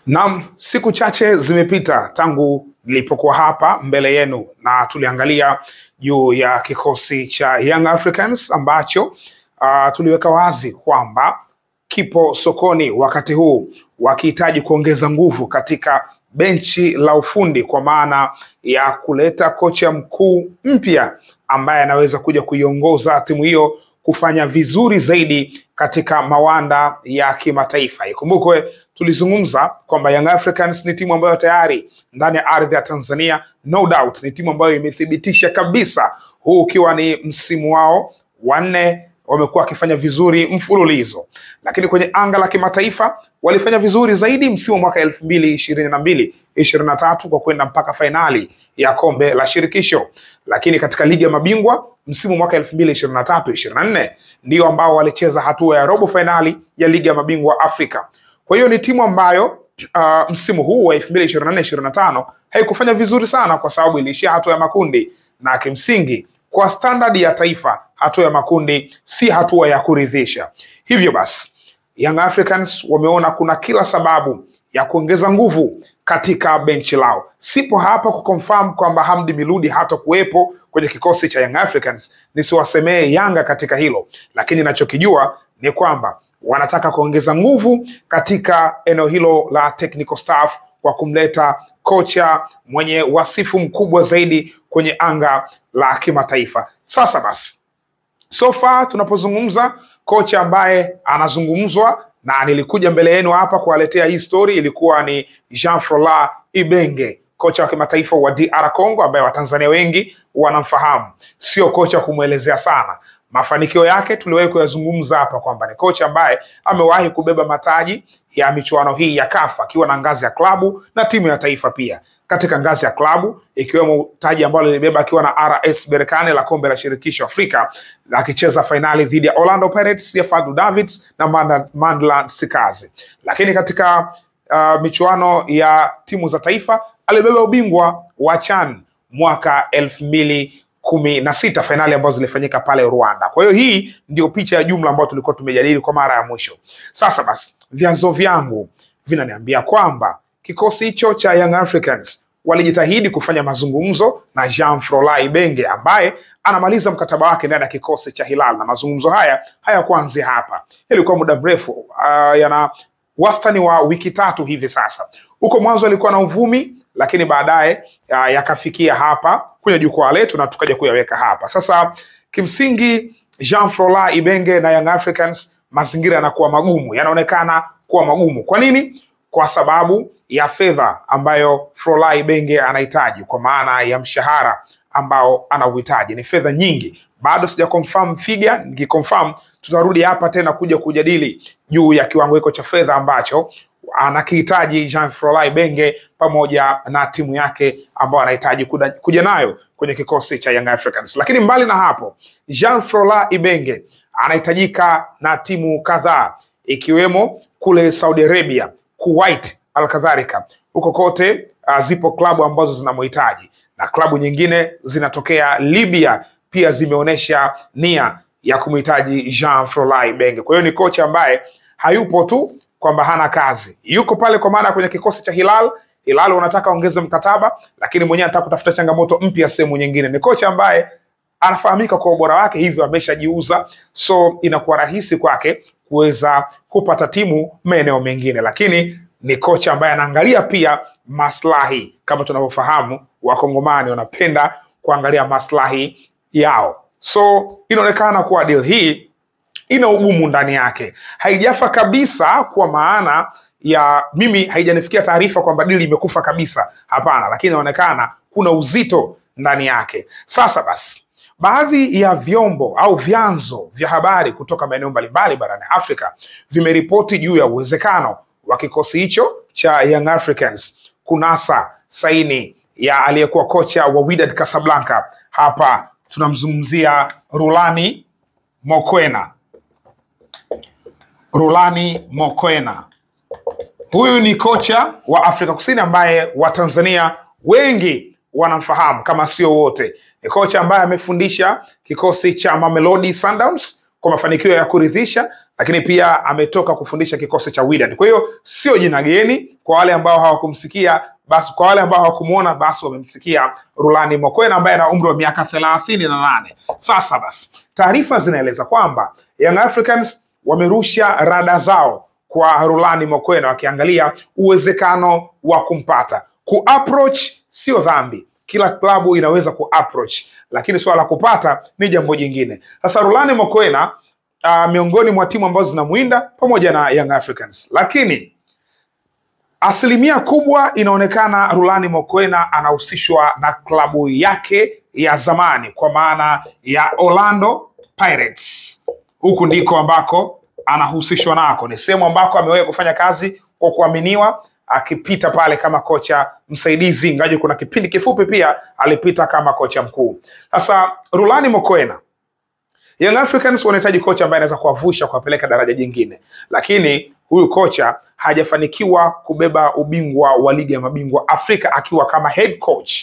Naam, siku chache zimepita tangu nilipokuwa hapa mbele yenu na tuliangalia juu ya kikosi cha Young Africans ambacho tuliweka wazi kwamba kipo sokoni wakati huu wakihitaji kuongeza nguvu katika benchi la ufundi kwa maana ya kuleta kocha mkuu mpya ambaye anaweza kuja kuiongoza timu hiyo kufanya vizuri zaidi katika mawanda ya kimataifa. Ikumbukwe tulizungumza kwamba Young Africans ni timu ambayo tayari ndani ya ardhi ya Tanzania, no doubt ni timu ambayo imethibitisha kabisa, huu ukiwa ni msimu wao wa nne, wamekuwa wakifanya vizuri mfululizo, lakini kwenye anga la kimataifa walifanya vizuri zaidi msimu mwaka 2022-23 kwa kwenda mpaka fainali ya kombe la shirikisho, lakini katika ligi ya mabingwa msimu mwaka 2023-24 ndio ambao walicheza hatua ya robo fainali ya ligi ya mabingwa Afrika. Kwa hiyo ni timu ambayo msimu huu wa 2024-25 haikufanya vizuri sana kwa sababu iliishia hatua ya makundi, na kimsingi kwa standard ya taifa hatua ya makundi si hatua ya kuridhisha. Hivyo basi Young Africans wameona kuna kila sababu ya kuongeza nguvu katika benchi lao. Sipo hapa kuconfirm kwamba Hamdi Miludi hatakuwepo kwenye kikosi cha Young Africans, nisiwasemee Yanga katika hilo, lakini ninachokijua ni kwamba wanataka kuongeza nguvu katika eneo hilo la technical staff kwa kumleta kocha mwenye wasifu mkubwa zaidi kwenye anga la kimataifa. Sasa basi, so far tunapozungumza, kocha ambaye anazungumzwa na nilikuja mbele yenu hapa kuwaletea hii story ilikuwa ni Jean Frola Ibenge, kocha wa kimataifa wa DR Congo ambaye Watanzania wengi wanamfahamu. Sio kocha kumwelezea sana. Mafanikio yake tuliwahi kuyazungumza hapa kwamba ni kocha ambaye amewahi kubeba mataji ya michuano hii ya CAF akiwa na ngazi ya klabu na timu ya taifa pia. Katika ngazi ya klabu ikiwemo taji ambalo lilibeba akiwa na RS Berkane la kombe la shirikisho Afrika akicheza fainali dhidi ya Orlando Pirates ya Fadlu Davids na Mandla Sikazi. Lakini katika michuano ya timu za taifa alibeba ubingwa wa CHAN mwaka 2016, fainali ambazo zilifanyika pale Rwanda. Kwa hiyo hii ndio picha ya jumla ambayo tulikuwa tumejadili kwa mara ya mwisho. Sasa basi, vyanzo vyangu vinaniambia kwamba kikosi hicho cha Young Africans walijitahidi kufanya mazungumzo na Jean Frola Ibenge ambaye anamaliza mkataba wake ndani ya kikosi cha Hilal, na mazungumzo haya hayakuanzia hapa, yalikuwa muda mrefu, yana wastani wa wiki tatu hivi sasa. Huko mwanzo alikuwa na uvumi, lakini baadaye yakafikia hapa kwenye jukwaa letu na tukaja kuyaweka hapa. Sasa kimsingi Jean Frola Ibenge na Young Africans, mazingira yanakuwa magumu, yanaonekana kuwa magumu. Kwa nini? Kwa sababu ya fedha ambayo Frola Ibenge anahitaji, kwa maana ya mshahara ambao anauhitaji ni fedha nyingi. Bado sija confirm figure, nikiconfirm tutarudi hapa tena kuja kujadili juu ya kiwango hiko cha fedha ambacho anakihitaji Jean Frola Ibenge pamoja na timu yake ambayo anahitaji kuja nayo kwenye kikosi cha Young Africans. Lakini mbali na hapo, Jean Frola Ibenge anahitajika na timu kadhaa ikiwemo kule Saudi Arabia, Kuwait, alkadhalika. Huko kote zipo klabu ambazo zinamhitaji na klabu nyingine zinatokea Libya pia zimeonesha nia ya kumhitaji Jean Frola Ibenge. Kwa hiyo ni kocha ambaye hayupo tu kwamba hana kazi, yuko pale kwa maana kwenye kikosi cha Hilal. Hilal wanataka ongeze mkataba, lakini mwenyewe anataka kutafuta changamoto mpya sehemu nyingine. Ni kocha ambaye anafahamika kwa ubora wake, hivyo ameshajiuza, so inakuwa rahisi kwake kuweza kupata timu maeneo mengine. Lakini ni kocha ambaye anaangalia pia maslahi. Kama tunavyofahamu, Wakongomani wanapenda kuangalia maslahi yao. So inaonekana kuwa deal hii ina ugumu ndani yake. Haijafa kabisa kwa maana ya mimi haijanifikia taarifa kwamba deal imekufa kabisa, hapana, lakini inaonekana kuna uzito ndani yake. Sasa basi, baadhi ya vyombo au vyanzo vya habari kutoka maeneo mbalimbali barani Afrika vimeripoti juu ya uwezekano wa kikosi hicho cha Young Africans kunasa saini ya aliyekuwa kocha wa Wydad Casablanca. Hapa tunamzungumzia Rulani Mokwena. Rulani Mokwena huyu ni kocha wa Afrika Kusini ambaye Watanzania wengi wanamfahamu kama sio wote. Ni kocha ambaye amefundisha kikosi cha Mamelodi Sundowns kwa mafanikio ya kuridhisha, lakini pia ametoka kufundisha kikosi cha Wydad. Kwa hiyo sio jina geni kwa wale ambao hawakumsikia, basi kwa wale ambao hawakumuona basi wamemsikia Rulani Mokwena ambaye ana umri wa miaka 38. Sasa basi, taarifa zinaeleza kwamba Young Africans wamerusha rada zao kwa Rulani Mokwena wakiangalia uwezekano wa kumpata. Ku-approach sio dhambi, kila klabu inaweza ku-approach, lakini swala la kupata ni jambo jingine. Sasa Rulani Mokwena miongoni mwa timu ambazo zinamuinda pamoja na Young Africans, lakini asilimia kubwa inaonekana Rulani Mokwena anahusishwa na klabu yake ya zamani kwa maana ya Orlando Pirates. Huku ndiko ambako anahusishwa nako, ni sehemu ambako amewahi kufanya kazi kwa kuaminiwa, akipita pale kama kocha msaidizi, ingawa kuna kipindi kifupi pia alipita kama kocha mkuu. Sasa Rulani Mokwena, Young Africans wanahitaji kocha ambaye anaweza kuwavusha kuwapeleka daraja jingine, lakini huyu kocha hajafanikiwa kubeba ubingwa wa ligi ya mabingwa Afrika akiwa kama head coach.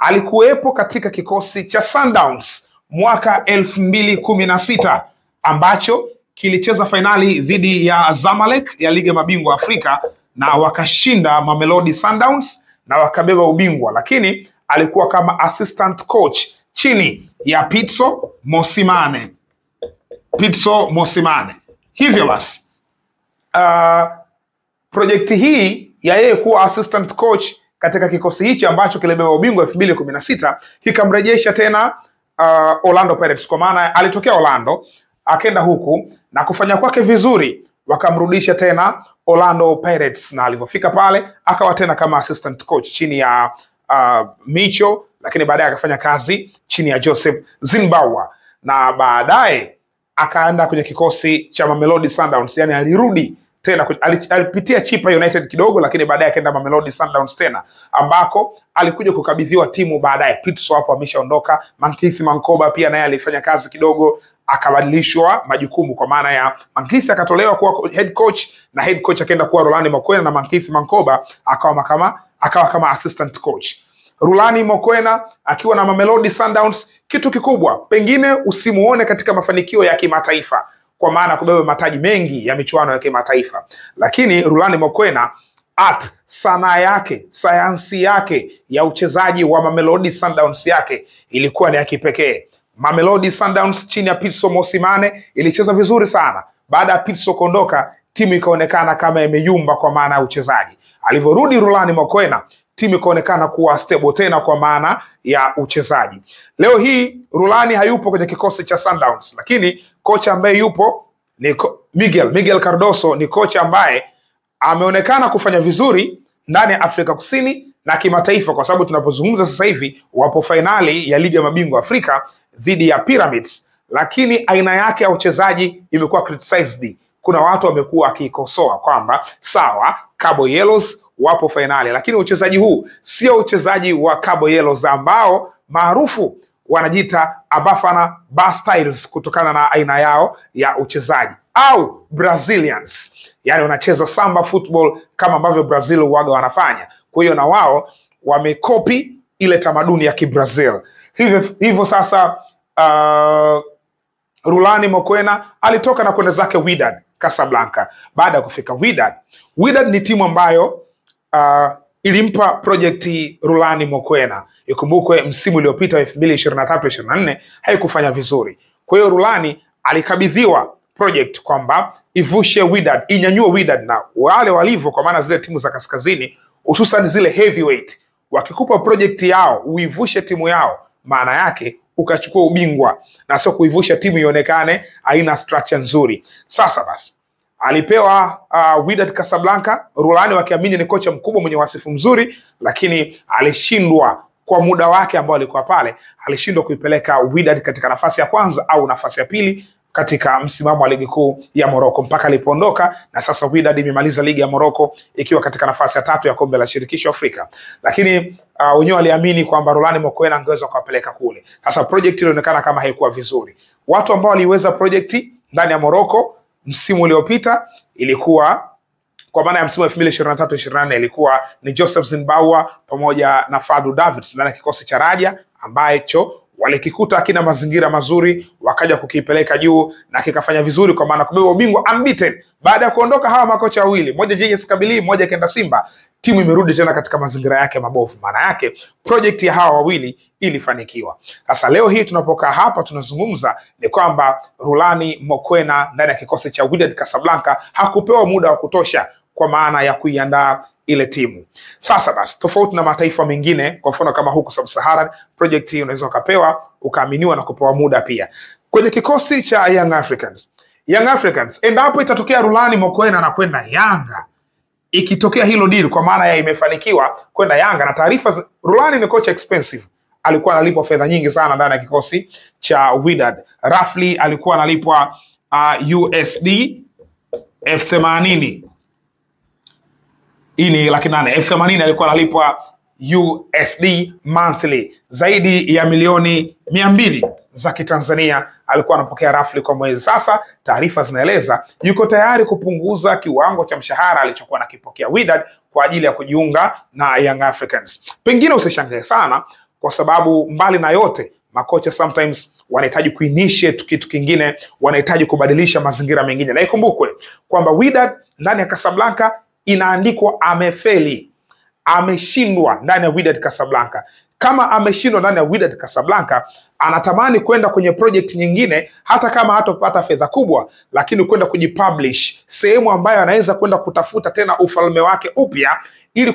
Alikuwepo katika kikosi cha Sundowns mwaka 2016 ambacho kilicheza fainali dhidi ya Zamalek ya ligi ya mabingwa Afrika na wakashinda Mamelodi Sundowns na wakabeba ubingwa, lakini alikuwa kama assistant coach chini ya Pitso Mosimane. Pitso Mosimane. Hivyo basi, projekti hii ya yeye kuwa assistant coach katika kikosi hichi ambacho kilibeba ubingwa 2016 kikamrejesha tena Orlando Pirates, kwa maana alitokea Orlando akaenda huku na kufanya kwake vizuri wakamrudisha tena Orlando Pirates, na alipofika pale akawa tena kama assistant coach chini ya Micho, lakini baadaye akafanya kazi chini ya Joseph Zimbabwe na baadaye akaenda kwenye kikosi cha Mamelodi Sundowns. Yani alirudi tena, alipitia Chipa United kidogo, lakini baadaye akaenda Mamelodi Sundowns tena ambako alikuja kukabidhiwa timu baadaye. Pitso hapo ameshaondoka, Mankithi Mankoba pia naye alifanya kazi kidogo, akabadilishwa majukumu kwa maana ya Mankithi akatolewa kuwa head coach na head coach akaenda kuwa Rulani Mokwena na Mankithi Mankoba akawa kama assistant coach. Rulani Mokwena akiwa na Mamelodi Sundowns, kitu kikubwa pengine usimuone katika mafanikio ya kimataifa kwa maana kubeba mataji mengi ya michuano ya kimataifa, lakini Rulani Mokwena art, sanaa yake, sayansi yake ya uchezaji wa Mamelodi Sundowns yake ilikuwa ni ya kipekee. Mamelodi Sundowns chini ya Pitso Mosimane ilicheza vizuri sana. Baada ya Pitso kuondoka, timu ikaonekana kama imeyumba kwa maana ya uchezaji. Alivyorudi Rulani Mokwena, timu ikaonekana kuwa stable tena kwa maana ya uchezaji. Leo hii Rulani hayupo kwenye kikosi cha Sundowns, lakini kocha ambaye yupo ni Miguel Cardoso, ni kocha ambaye ameonekana kufanya vizuri ndani ya Afrika Kusini na kimataifa, kwa sababu tunapozungumza sasa hivi wapo fainali ya ligi ya mabingwa Afrika dhidi ya Pyramids, lakini aina yake ya uchezaji imekuwa criticized. Kuna watu wamekuwa wakikosoa kwamba sawa, Cabo Yellows wapo fainali, lakini uchezaji huu sio uchezaji wa Cabo Yellows ambao maarufu wanajiita Abafana Bastyles kutokana na aina yao ya uchezaji, au Brazilians, yani wanacheza samba football kama ambavyo Brazil huaga wanafanya. Kwa hiyo na wao wamekopi ile tamaduni ya Kibrazil. Hivyo sasa Rulani Mokwena alitoka na kwenda zake Wydad Casablanca. Baada ya kufika Wydad, Wydad ni timu ambayo ilimpa projekti Rulani Mokwena. Ikumbukwe msimu uliopita 2023-24 haikufanya vizuri. Kwa hiyo Rulani alikabidhiwa project kwamba ivushe Wydad, inyanyue Wydad, na wale walivyo, kwa maana zile timu za kaskazini hususan zile heavyweight, wakikupa project yao uivushe timu yao, maana yake ukachukua ubingwa na sio kuivusha timu ionekane haina structure nzuri. Sasa basi alipewa Wydad Casablanca, Rulani wakiamini ni kocha mkubwa mwenye wasifu mzuri, lakini alishindwa kwa muda wake ambao alikuwa pale, alishindwa kuipeleka Wydad katika nafasi ya kwanza au nafasi ya pili katika msimamo wa ligi kuu ya Morocco mpaka alipoondoka, na sasa Wydad imemaliza ligi ya Morocco ikiwa katika nafasi ya 3 ya kombe la shirikisho Afrika. Lakini wenyewe waliamini kwamba Rulani Mokwena angeweza kuwapeleka kule. Sasa project ilionekana kama haikuwa vizuri. Watu ambao waliweza project ndani ya Morocco msimu uliopita ilikuwa kwa maana ya msimu 2023-24 ilikuwa ni Joseph Zimbabwe pamoja na Fadu Davids ndani ya kikosi cha Raja ambacho Walikikuta akina mazingira mazuri, wakaja kukipeleka juu na kikafanya vizuri, kwa maana kubeba ubingwa unbeaten. Baada ya kuondoka hawa makocha wawili, mmoja JS Kabylie, mmoja kenda Simba, timu imerudi tena katika mazingira yake mabovu. Maana yake project ya hawa wawili ilifanikiwa. Sasa leo hii tunapokaa hapa tunazungumza ni kwamba Rulani Mokwena ndani ya kikosi cha Wydad Casablanca hakupewa muda wa kutosha kwa maana ya kuiandaa ile timu. Sasa basi, tofauti na mataifa mengine, kwa mfano kama huku Sub-Saharan, project hii unaweza ukapewa ukaaminiwa na kupewa muda pia. Kwenye kikosi cha Young Africans, Young Africans endapo itatokea Rulani Mokwena anakwenda Yanga, ikitokea hilo deal kwa maana ya imefanikiwa kwenda Yanga, na taarifa, Rulani ni kocha expensive, alikuwa analipwa fedha nyingi sana ndani ya kikosi cha Wydad. Roughly alikuwa analipwa USD 80,000. Hii ni 800,000. 80,000 alikuwa analipwa USD monthly, zaidi ya milioni 200 za Kitanzania alikuwa anapokea roughly kwa mwezi. Sasa taarifa zinaeleza yuko tayari kupunguza kiwango cha mshahara alichokuwa anakipokea Wydad kwa ajili ya kujiunga na Young Africans. Pengine usishangae sana, kwa sababu mbali na yote makocha sometimes wanahitaji kuinitiate kitu kingine, wanahitaji kubadilisha mazingira mengine. Na ikumbukwe kwamba Wydad ndani ya Casablanca inaandikwa amefeli, ameshindwa ndani ya Wydad Casablanca. Kama ameshindwa ndani ya Wydad Casablanca, anatamani kwenda kwenye project nyingine, hata kama hatopata fedha kubwa, lakini kwenda kujipublish sehemu ambayo anaweza kwenda kutafuta tena ufalme wake upya, ili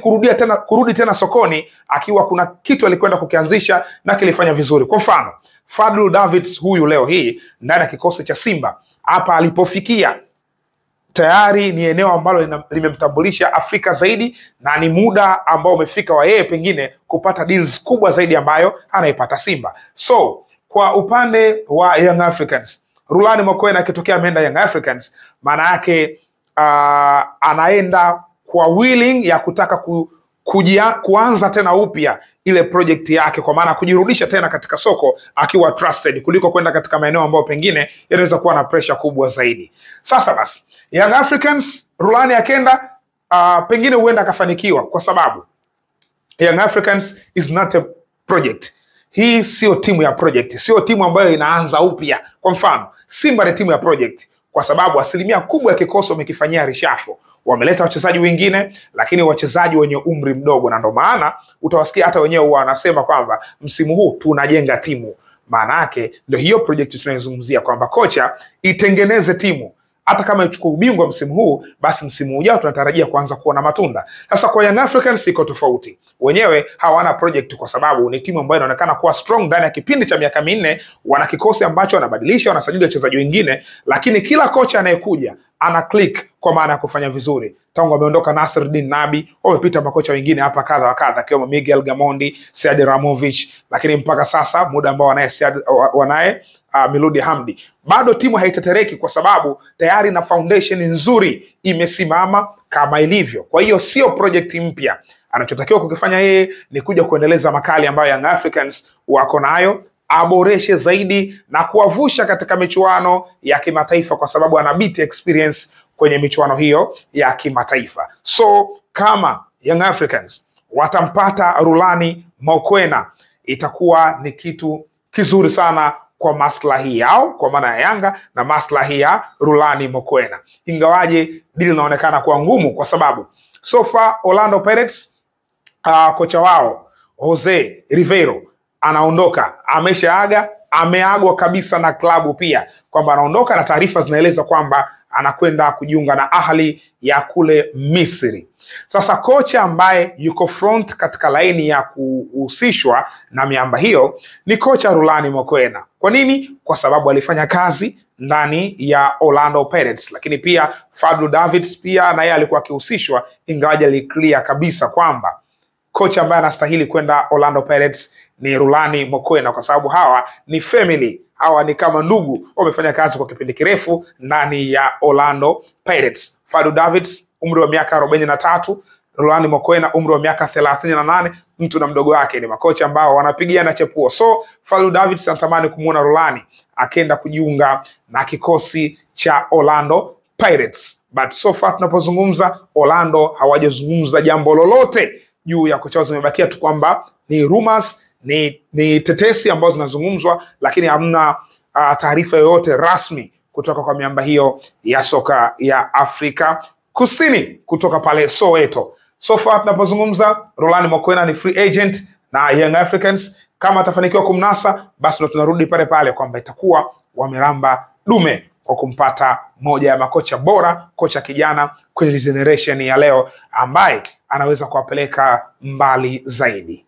kurudi tena sokoni akiwa kuna kitu alikwenda kukianzisha na kilifanya vizuri. Kwa mfano, Fadlu Davids huyu leo hii ndani ya kikosi cha Simba hapa alipofikia tayari ni eneo ambalo limemtambulisha Afrika zaidi, na ni muda ambao umefika wa yeye pengine kupata deals kubwa zaidi ambayo anaipata Simba. So kwa upande wa Young Africans, Rulani Mokwena akitokea ameenda Young Africans, maana yake anaenda kwa willing ya kutaka kuanza tena upya ile project yake, kwa maana kujirudisha tena katika soko akiwa trusted, kuliko kwenda katika maeneo ambayo pengine yanaweza kuwa na pressure kubwa zaidi. Sasa basi, Young Africans Rulani akenda, pengine huenda akafanikiwa, kwa sababu Young Africans is not a project. Hii sio timu ya project, sio timu ambayo inaanza upya. Kwa mfano, Simba ni timu ya project kwa sababu asilimia kubwa ya kikosi wamekifanyia reshuffle. Wameleta wachezaji wengine, lakini wachezaji wenye umri mdogo, na ndio maana utawasikia hata wenyewe wanasema kwamba msimu huu tunajenga timu. Maana yake ndio hiyo project tunayozungumzia, kwamba kocha itengeneze timu. Hata kama ichukue ubingwa msimu huu, basi msimu ujao tunatarajia kuanza kuona matunda. Sasa kwa Young Africans iko tofauti. Wenyewe hawana project kwa sababu ni timu ambayo inaonekana kuwa strong ndani ya kipindi cha miaka 4, wana kikosi ambacho wanabadilisha, wanasajili wachezaji wengine, lakini kila kocha anayekuja ana click kwa maana ya kufanya vizuri. Tangu ameondoka Nasreddine Nabi, wamepita makocha wengine hapa kadha wa kadha, akiwemo Miguel Gamondi, Sead Ramovic, lakini mpaka sasa muda ambao wanaye Miludi Hamdi, bado timu haitetereki kwa sababu tayari na foundation nzuri imesimama kama ilivyo. Kwa hiyo sio project mpya. Anachotakiwa kukifanya yeye ni kuja kuendeleza makali ambayo Young Africans wako nayo, aboreshe zaidi na kuwavusha katika michuano ya kimataifa, kwa sababu ana beat experience kwenye michuano hiyo ya kimataifa. So kama Young Africans watampata Rulani Mokwena, itakuwa ni kitu kizuri sana kwa maslahi yao, kwa maana ya Yanga na maslahi ya Rulani Mokwena. Ingawaje deal inaonekana kuwa ngumu, kwa sababu so far Orlando Pirates, kocha wao Jose Riveiro anaondoka, ameshaaga, ameagwa kabisa na klabu pia kwamba anaondoka, na taarifa zinaeleza kwamba anakwenda kujiunga na Ahli ya kule Misri. Sasa kocha ambaye yuko front katika laini ya kuhusishwa na miamba hiyo ni kocha Rulani Mokwena. Kwa nini? Kwa sababu alifanya kazi ndani ya Orlando Pirates, lakini pia Fadlu Davids pia na yeye alikuwa akihusishwa, ingawaje aliclear kabisa kwamba kocha ambaye anastahili kwenda Orlando Pirates ni Rulani Mokwena, kwa sababu hawa ni family, hawa ni kama ndugu, wamefanya kazi kwa kipindi kirefu ndani ya Orlando Pirates. Fadlu Davids umri wa miaka 43, Rulani Mokwena umri wa miaka 38, mtu na mdogo wake, ni makocha ambao wanapigiana chepuo. So Fadlu Davids anatamani kumuona Rulani akenda kujiunga na kikosi cha Orlando Pirates. But so far tunapozungumza, Orlando hawajazungumza jambo lolote juu ya kocha wao, zimebakia tu kwamba ni rumors, Ni tetesi ambazo zinazungumzwa, lakini hamna taarifa yoyote rasmi kutoka kwa miamba hiyo ya soka ya Afrika Kusini kutoka pale Soweto. So far tunapozungumza, Rulani Mokwena ni free agent na Young Africans kama atafanikiwa kumnasa, basi ndo tunarudi pale pale kwamba itakuwa wameramba dume kwa kumpata moja ya makocha bora, kocha kijana kwenye generation ya leo ambaye anaweza kuwapeleka mbali zaidi.